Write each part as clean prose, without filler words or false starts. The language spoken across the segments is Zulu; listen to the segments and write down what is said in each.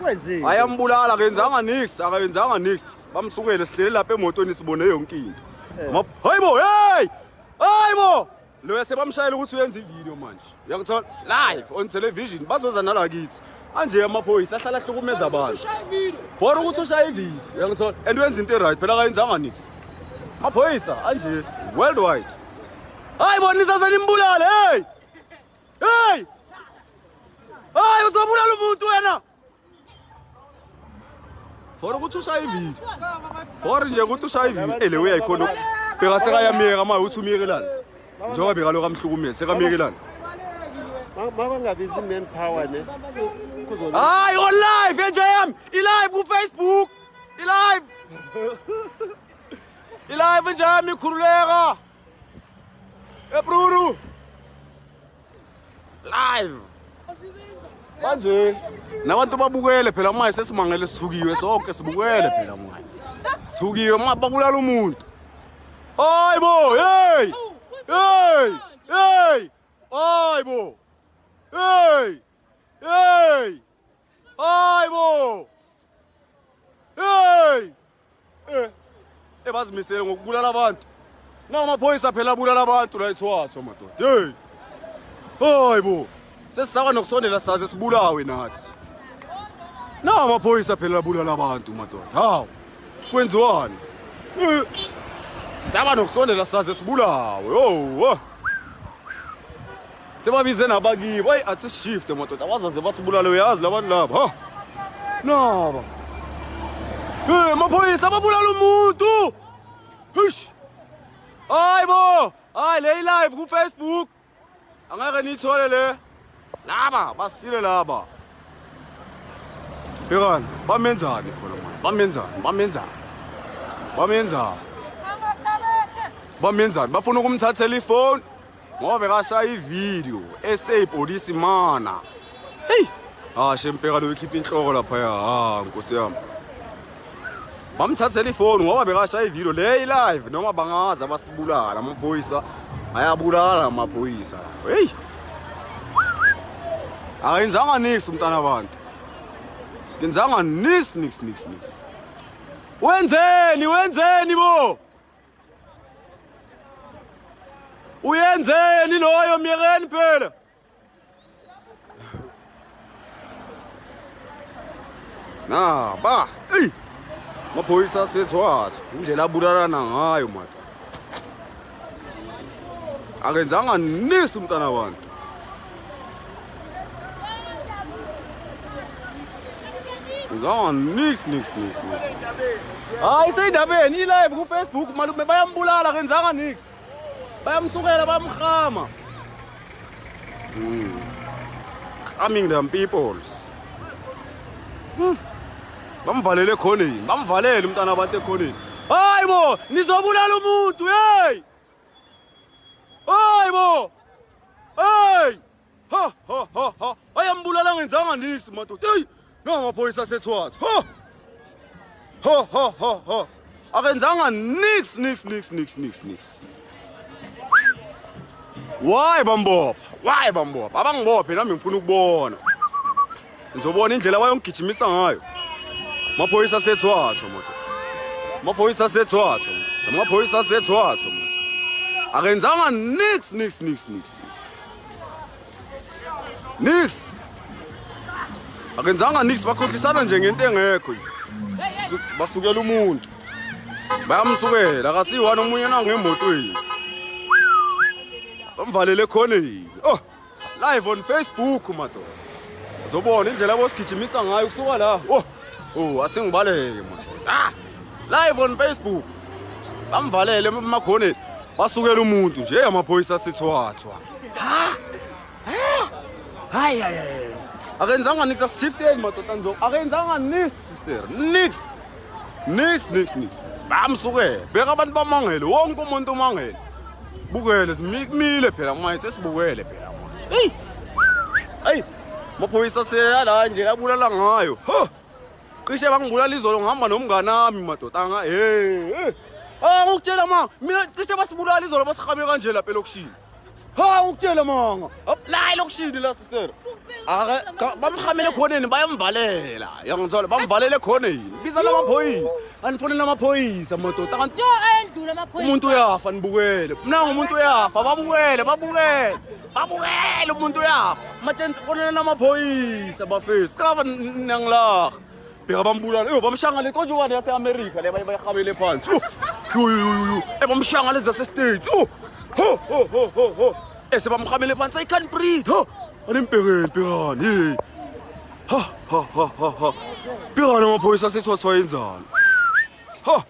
Kwenzeni? Ayambulala, akenzanga nix, akayenzanga nix. Bamsukele, sihlele lapha emotweni, sibone yonke into. Hayibo, hey! Hayibo! Lo sebamshayela ukuthi uyenza ivideo manje. Uyangithola? Live on television, bazoza nala kithi. Anje amaphoyisa ahlala ahlukumeza abantu. For ukuthi ushaya ivideo, uyangithola? And wenza into right, phela akayenzanga nix. Amaphoyisa anje worldwide. Hayibo, nizaze nimbulale, hey! Hey! Hayi, uzobulala umuntu wena. For ukuthi ushaye ivideo. For nje ukuthi ushaye ivideo. Ele uyayikhona. Bheka sekayamiyeka manje, uthi umiyekelana. Njengoba bheka lokho amhlukumeza, sekamiyekelana. Mabangabizi man power ne. Kuzobe Hayi, on live NJM, i-live ku Facebook. I-live. I-live NJM, ikhululeka. Ebruru. Live. Manje nabantu babukele phela manje, sesimangele, sithukiwe sonke, sibukele phela manje. Sithukiwe manje, babulala umuntu. Hayibo, hey! Hey! Hey! Hayibo! Hey! Hey! Hayibo! Hey! Eh, ebazimisele ngokubulala abantu. Nawo amaphoyisa phela abulala abantu la eThwathwa, madoda. Hey! Hayibo! Sesisaba nokusondela, saze sibulawe nathi. Nawo amaphoyisa phela abulala abantu, madoda. Hawu! Kwenziwani? Eh. Sisaba nokusondela, saze sibulawe. Oh! Sebabize nabakibo. Hayi, athi sishifte, madoda. Abazaze basibulale, uyazi labantu laba. Ha! Naba. Hey, maphoyisa ababulala umuntu. Hish. Hayibo! Hayi, le live ku Facebook. Angeke niyithole le. Laba basile laba. Bhekani, bamenzani khona manje? Bamenzani? Bamenzani? Bamenzani? Bamenzani? Bafuna ukumthathela ifoni ngoba bekashaya ivideo eseyipolisi mana. Hey, ah shempeka lo ikhipha inhloko lapha ya. Ah, nkosi yami. Bamthathela ifoni ngoba bekashaya ivideo le live, noma bangazi abasibulala amaphoyisa ayabulala amaphoyisa. Hey! Akenzanga nix umntana abantu. Kenzanga nix, nix, nix, nix. Wenzeni, wenzeni bo? Uyenzeni loyo, myekeni phela. Na ba, ey. Maphoyisa asethwathwa indlela abulalana ngayo, madoda. Akenzanga nix umntana wabantu. Akenzanga nix, nix, nix, nix. Hayi, seyindabeni, i-live ku-Facebook, malume, bayambulala, akenzanga nix. Bayamsukela, bayamhama. Coming them peoples. Bamvalele ekhoneni, bamvalele umntana abantu ekhoneni. Hayi bo, nizobulala umuntu, hey! Hayi bo! Hey! Ha ha ha ha! Ayambulala ngenzanga nix, madoda. Hey! No, amaphoyisa asethwathwa. Ha! Ha ha ha ha! Akenzanga nix, nix, nix, nix, nix, nix. Why bambopha? Why bambopha? Abangibophe nami, ngifuna ukubona. Ngizobona indlela abayongigijimisa ngayo. Maphoyisa asethwathwa, madoda. Maphoyisa asethwathwa. Amaphoyisa asethwathwa. Akenzanga nix, nix, nix, nix, nix. Nix. Akenzanga nix, bakhohlisana nje ngento engekho nje. Basukela umuntu. Bayamsukela, akasiwani omunye nangemotweni. Bamvalele ekhoneni. Oh, live on Facebook, madoda. Uzobona indlela abosigijimisa ngayo kusuka la. Oh, oh, asingibaleke, madoda. Ah, live on Facebook. Bamvalele emakhoneni. Basukela umuntu nje, amaphoyisa asithwathwa. Ha? Ha? Hayi hayi hayi. Akenzanga nix, asishifteni, madoda, nzo. Akenzanga nix, sister. Nix. Nix, nix, nix. Bamsukela. Bheka abantu bamangele, wonke umuntu umangele. Bukele simile phela manje, sesibukele phela manje. Hey! Hey! Maphoyisa seyala nje abulala ngayo. Ha! Cishe bangibulala izolo ngihamba nomngane wami, madoda, anga hey. Hey. Ah, ngikutshela manga, mina cishe basibulala izolo basihame kanje lapha elokishini. Ha, ngikutshela manga. La elokishini la sister. Ake bamhamele khoneni bayamvalela. Yangithola bamvalele khoneni. Biza lamaphoyisa. Anifonela amaphoyisa madoda. Kanti Yo ayendlula amaphoyisa. umuntu uyafa nibukele. Mnangu umuntu uyafa babukele babukele. Babukele umuntu uyafa. Matshenzi fonela amaphoyisa bafesi. Qaba nangilaha. Bheka bambulala. Yo bamshanga le konje ubani yase-America le bayihabele phansi. Yo yo yo yo. Eh bamshanga lezi zase-States. Oh. Ho ho ho ho ho. Eh sebamhamele phansi. I can't breathe. Ho. Animbhekeni bhekani. Hey. Ha ha ha ha ha. Bhekani amaphoyisa seswathwa yenzani. Ha.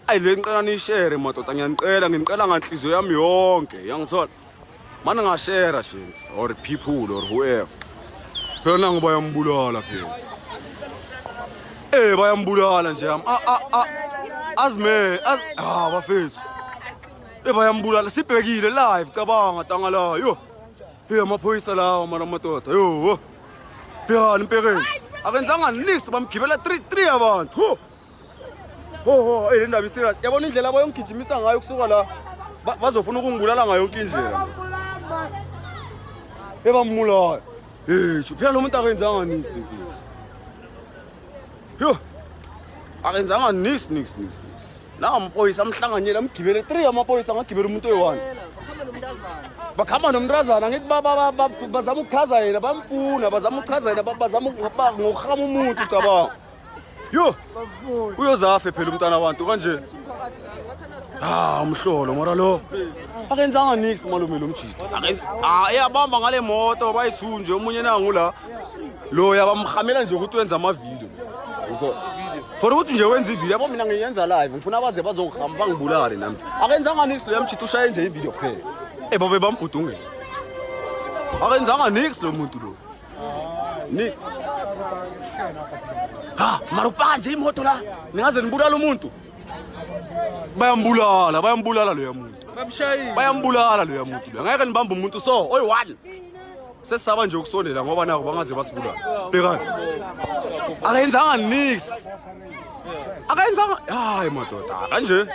Ayi le ngiqela niyishere madoda ngiyaniqela ngiqela nganhliziyo yami yonke. Yangithola. Mane ngashare gents or people or whoever. Phela nangu bayambulala phela. Eh bayambulala nje yami. A a a azime az ah bafethu. Eh bayambulala sibhekile live cabanga tanga la yo. Hey amaphoyisa lawa mara madoda yo. Bhekani mpekeni. Akenzanga nix bamgibela 3 3 abantu. Ho. Ho ho eh le ndaba serious. Yabona indlela abayongigijimisa ngayo kusuka la. Bazofuna ukungibulala ngayo yonke indlela. Ebamulayo. Eh, phela lo muntu akenzanga nix mfethu. Yo. Akenzanga nix nix nix nix. La amaphoyisa amhlanganyela amgibele 3 amaphoyisa angagibela umuntu oyi-1. Bakhamba nomntazana ngithi bazama ukuchaza yena bamfuna bazama ukuchaza yena bazama ngokuhama umuntu cabanga. Yo. Uyozafe phela umntana wabantu kanje. Ah, umhlolo mara lo. Akenzanga nix malume lo mjito. Akenza ah eyabamba ngale moto bayithunje omunye nangu la. Lo yabamhamela nje ukuthi wenza ama video. So for ukuthi nje wenza ivideo yabo mina ngiyenza live ngifuna baze bazongihamba bangibulale nami. Akenzanga nix lo yamjito ushaye nje ivideo kuphela. Eh babe bambhudunge. Akenzanga nix lo muntu lo. Nix. Ha, mara upanje imoto la. Ningaze nibulala umuntu. Bayambulala, bayambulala loya muntu. Bamshayile. Bayambulala loya muntu loya. Ngeke nibambe umuntu so oyi-one. Sesisaba nje ukusondela ngoba nako bangaze basibulala. Bhekani. Akenzanga nix. Akenzanga hayi madoda kanje.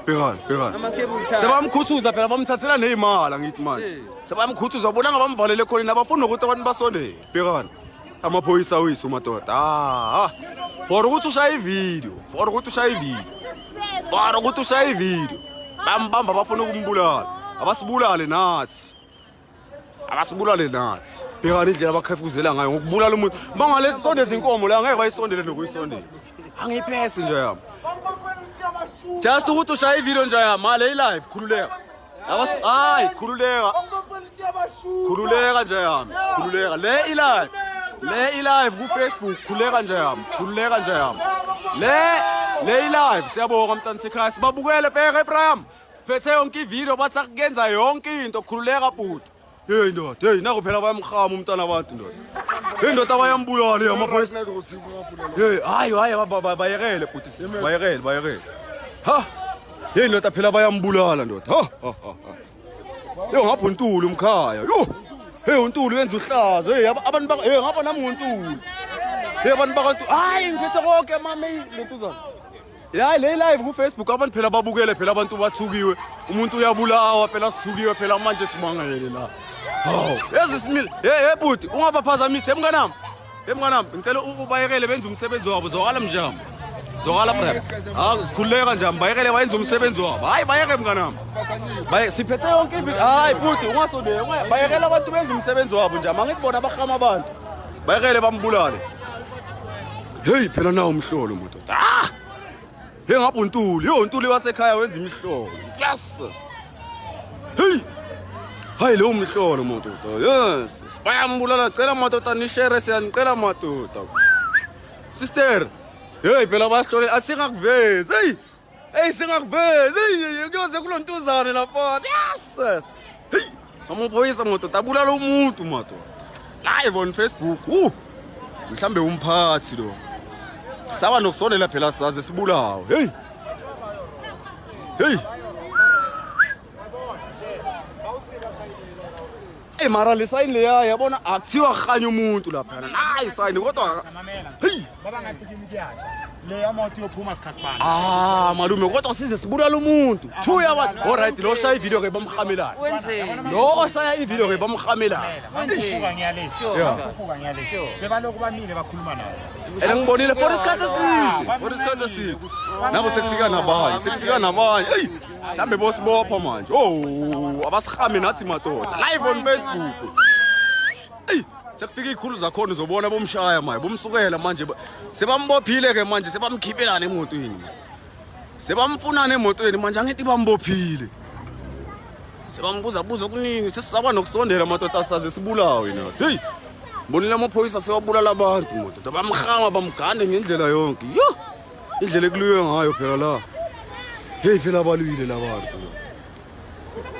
Bhekani, bhekani. Sebamkhuthuza phela bamthathela nezimali angithi manje. Sebamkhuthuza bona ngabamvalele khona nabafuna nokuthi abantu basondele. Bhekani. Amaphoyisa wisu madoda. Ah. For ukuthi ushaye ivideo, for ukuthi ushaye ivideo. For ukuthi ushaye ivideo. Bambamba bafuna ukumbulala. Abasibulale nathi. Abasibulale nathi. Bhekani indlela abakhefuzela ngayo ngokubulala umuntu. Bangalethi sondeza inkomo la ngeke bayisondele nokuyisondela. Angiyiphesi nje yami. Just ukuthi ushaye ivideo nje yami, male live khululeka. Hayi khululeka. Khululeka nje yami. Khululeka. Le i-live. Le i-live ku Facebook khululeka nje yami. Khululeka nje yami. Le i-live siyabonga mntana sekhaya sibabukele bheka Abraham. Siphethe yonke ivideo bathi akukenza yonke into khululeka bhuti. Hey ndoda, hey naku phela bayamhama umntana abantu ndoda. Hey ndoda bayambulala amaphoyisa. Hey hayi hayi bayekele bhuti bayekele bayekele. Ha. Hey ndoda phela bayambulala ndoda. Ha ha ha. Yo ngapha uNtuli umkhaya. Yo. Hey uNtuli wenza uhlazo. Hey abantu baka hey ngapha nami uNtuli. Hey abantu bakantu hayi ngiphethe konke mama lentuzana. Ya le live ku Facebook abantu phela babukele phela abantu bathukiwe. Umuntu uyabulawa phela sithukiwe phela manje simangele la. Hawu, yazi simile. Hey hey bhuti, ungabaphazamisi emnganami. Emnganami, ngicela ubayekele benze umsebenzi wabo zwakala mjama. Zwakala brother. Ah, sikhululeka nje, bayekele bayenze umsebenzi wabo. Hayi bayeke mnganami. Baye siphethe yonke ivi. Hayi bhuti, ungasondeli. Bayekele abantu benze umsebenzi wabo nje. Mangithi bona bahama abantu. Bayekele bambulale. Hey phela nawo umhlolo madoda. Ah! Hey ngapha uNtuli, yo uNtuli wasekhaya wenza imihlolo. Yes. Hey! Hayi lo umhlolo madoda. Yes. Bayambulala cela madoda nishare siyanicela madoda. Sister. Hey phela basihlolela asingakuvezi. Hey! Hey singakuvezi. Hey kuyoze kulontuzane lapha. Yes. Hey! Amaphoyisa madoda abulala umuntu madoda. Live on Facebook. Mhlambe umphathi lo. Saba nokusondela phela saze sibulawe. Hey. Hey. Hey mara le sign leya yabona akuthiwa khanya umuntu lapha. Nayi sign kodwa hey Baba ngathi kimi kuyasha. Le moto iyophuma sikhathi bani? Ah malume, kodwa size sibulala umuntu. Two yabantu. All right, lo shaya ivideo ke bamhamelana. Wenzeni? Lo oshaya ivideo ke bamhamelana. Bakhuphuka ngiyale. Yeah. Bakhuphuka ngiyale. Bebalokhu bamile bakhuluma naye. And ngibonile for isikhathi eside, for isikhathi eside. Nabo sekufika nabanye, sekufika nabanye. Ey, mhlambe bosibopha manje. Oh, abasihame nathi madoda. Live on Facebook. Ey, sekufika izikhulu zakhona uzobona bomshaya manje, bomsukela manje. Sebambophile ke manje, sebamkhiphelana emotweni. Sebamfunana emotweni manje, angithi bambophile. Sebambuza buza okuningi, sesisaba nokusondela madoda, asaze sibulawe nathi. Hey, bonile amaphoyisa sewabulala abantu madoda, bamhama bamgande ngendlela yonke. Yo, indlela ekuliwe ngayo phela la. Hey, phela balwile labantu.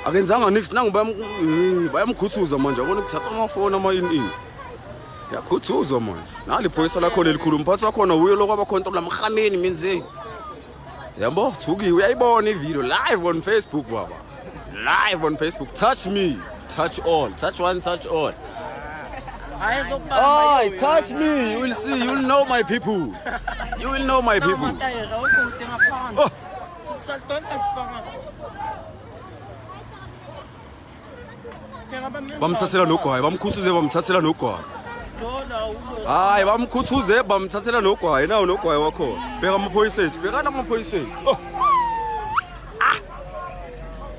Akenzanga nix nangu, bayamkhuthuza manje, yabona ukuthatha amafoni ama ini ini. Yakhuthuzwa manje. Nali iphoyisa lakhona elikhulu, umphathi wakhona uyo lokho abacontrola mhameni minze. Yabo, thukiwe, uyayibona ivideo live on Facebook baba. Live on Facebook. Touch me, touch all, touch one, touch all. Oh, touch me, you will see, you will know my people. You will know my people. Oh. Bamthathela nogwayi, bamkhuthuze, bamthathela nogwayi. Hayi, bamkhuthuze, bamthathela nogwayi, nawo nogwayi wakhona. Bheka amaphoyisa ethu, bhekana amaphoyisa ethu. Oh. Ah.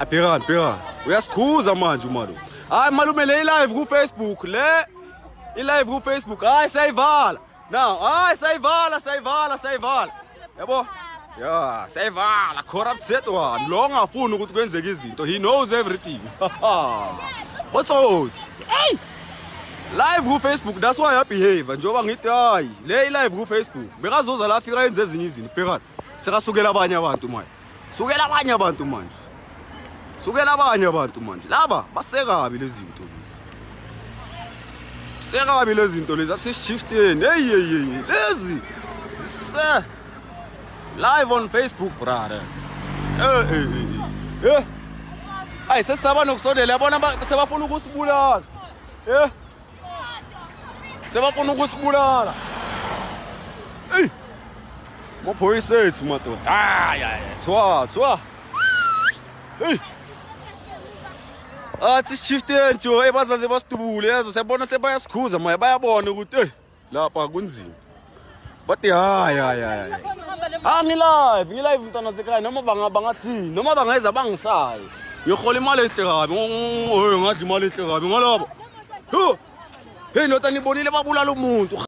Abhekani, bhekani. Uyasikhuza manje umalume. Hayi malume, le live ku Facebook, le i-live ku Facebook. Hayi sayivala. Now, hayi sayivala, sayivala, sayivala. Yabo? Yeah, sayivala. Corrupt one. Lo ongafuni ukuthi kwenzeke izinto. He knows everything. What's up? Hey! Live ku Facebook, that's why I behave. Njengoba ngithi hayi, le live ku Facebook. Bekazoza la afika yenze ezinye izinto. Bhekani. Sekasukela abanye abantu manje. Sukela abanye abantu manje. Sukela abanye abantu manje. Laba basekabi lezi zinto lezi. Sekabi lezi zinto lezi, athi shifteni. Hey hey hey, lezi. Sise live on Facebook brother. Eh eh eh. Eh. Ayi sesaba nokusondela, yabona sebafuna ukusibulala. Eh. Sebafuna ukusibulala. Ey. Maphoyisa ethu madoda. Hayi hayi, thwa thwa. Hey. Athi shifteni jo, hey bazaze basidubule yazo, siyabona sebayasikhuza manje, bayabona ukuthi hey lapha kunzima. Bathi hayi hayi hayi. Ah, ngilive, ngilive mntwana sekhaya, noma bangathini, noma bangeza bangishaye. Ngihola imali enhle kabi. Hey, ngadla imali enhle kabi ngalabo. Hey, ndoda nibonile babulala umuntu.